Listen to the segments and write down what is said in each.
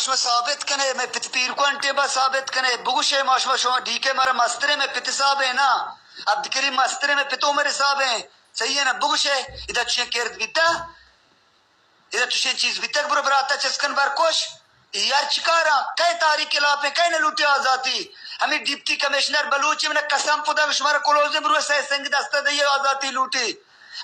شما ثابت کنے، مئے پت پیرکوان ٹیمبا ثابت کنے، بگوشے ما شما، شما ڈی کے مارا مسترے، مئے پت صاحب ہیں نا، عبدالکریم مسترے، مئے پت عمر صاحب ہیں، صحیح ہے نا؟ بگوشے، ادا چشیں کرد بیتا، ادا چشیں چیز بیتگ، برو براتا چسکن برکش، یار چکارا، کئے تاریخ خلافیں، کئے نہ لوٹے آزاتی؟ ہمیں ڈپٹی کمشنر بلوچی من قسم خدا شمارا کلوزیں برو سہ سنگ دستا دئیے آزاتی لوٹے۔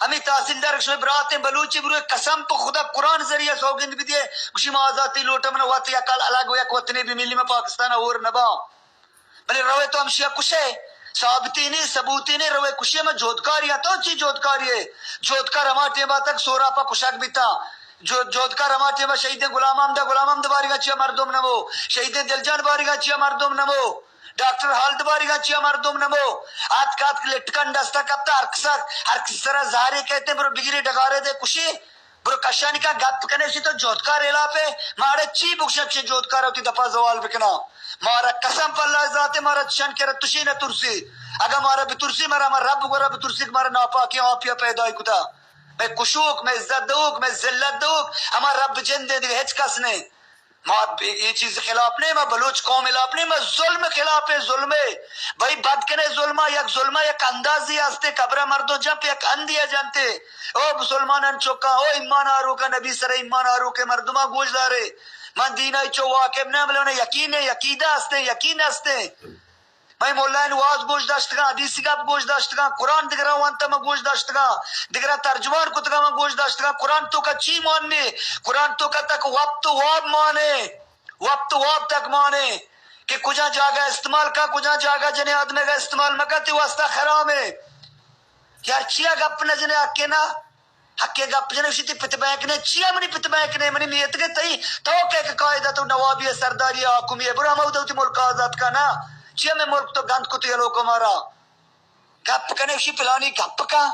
ہمے تحصیلدار گوشی، براتیں بلوچے بروئے قسم پہ خدا قرآن ذریعہ سوگند بدیے، گوشی ما آزاتی لوٹاں، من وت یک حال الگ و یک وطنے بہ ملی، من پاکستان ءَ ہور نباں۔ بلے روئے تو ہمشیا کشے، ثابتی نے، ثبوتی نے، روئے کشے، من جہدکاری آں، تو چی جہدکاری ئے؟ جہدکار ہما ٹیما تک سوراپا کشگ بیتاں۔ جو-، جہدکار ہما ٹیما شہیدیں غلام محمد، غلام محمد باریگا چیا مردم نمو، شہیدیں دلجان باریگا چیا مردم نمو۔ ڈاکٹر ہالد باریگا چیا مردم نمو۔ آتک آتک لٹکن دستا کپتا، ہر کسا، ہر کس سرا زہرے کہتے، برو بگیری ڈگارے دے کشی، برو کشانی کا گپ کنے، شی تو جہدکار خلافے، مارا چی بکشن چی جہدکار ہوتی دپا زوال بکنا۔ مارا قسم پہ اللہ ذات، مارا چشن کرا تشی نہ ترسی۔ اگا مارا بترسی، مارا ہما رب گورا بترسی کہ مارا ناپاکی آپیا پیدا کتا۔ مئے کشوک، مئے عزت دوک، مئے ذلت دوک، ہما رب جندے، دیگہ ہچ کس نے۔ ما اے چیز خلاف نہیں، ما بلوچ قوم خلاف نہیں، ما ظلم خلاف ہے، ظلم ہے۔ بھائی بد کنے ظلم، یک ظلم، یک اندازی ہستے، قبر مردو جنپ، یک اندی جنتے۔ او مسلمانان چکا، او ایمان آروکا، نبی سر ایمان آروکے مردما گوش دارے۔ من دینا چو واقف نہ، بلے انہیں یقین ہے، عقیدہ ہستے، یقین ہستے۔ مئے ملائین واز گوش داشتگاں، حدیثی گپ گوش داشتگاں، قرآن دگراں وانتا ما گوش داشتگاں، دگراں ترجمان کتگاں ما گوش داشتگاں۔ قرآن توکا چی مانے؟ قرآن توکا تک وپت و واب مانے، وپت و واب تک مانے کہ کجا جاگہ استعمال کا، کجا جاگہ جنے آدمے کا استعمال مکا، تی واسطہ حرام ہے۔ یار چیا گپ نہ جنے آکے نا؟ حقے گپ جنے، گوشی تئی پت بینک نے، چیا منی پت بینک نے؟ منی میتگے تئی، تو کہ، کہ قاعدہ تو نوابی ہے، سرداری ہے، حاکمی ہے، برو ہمودا وتی ملک آزاد کن نا۔ چیا مئے ملک تو گند کت یلو کو مارا؟ گپ کنے، گوشی پلانی گپ کا۔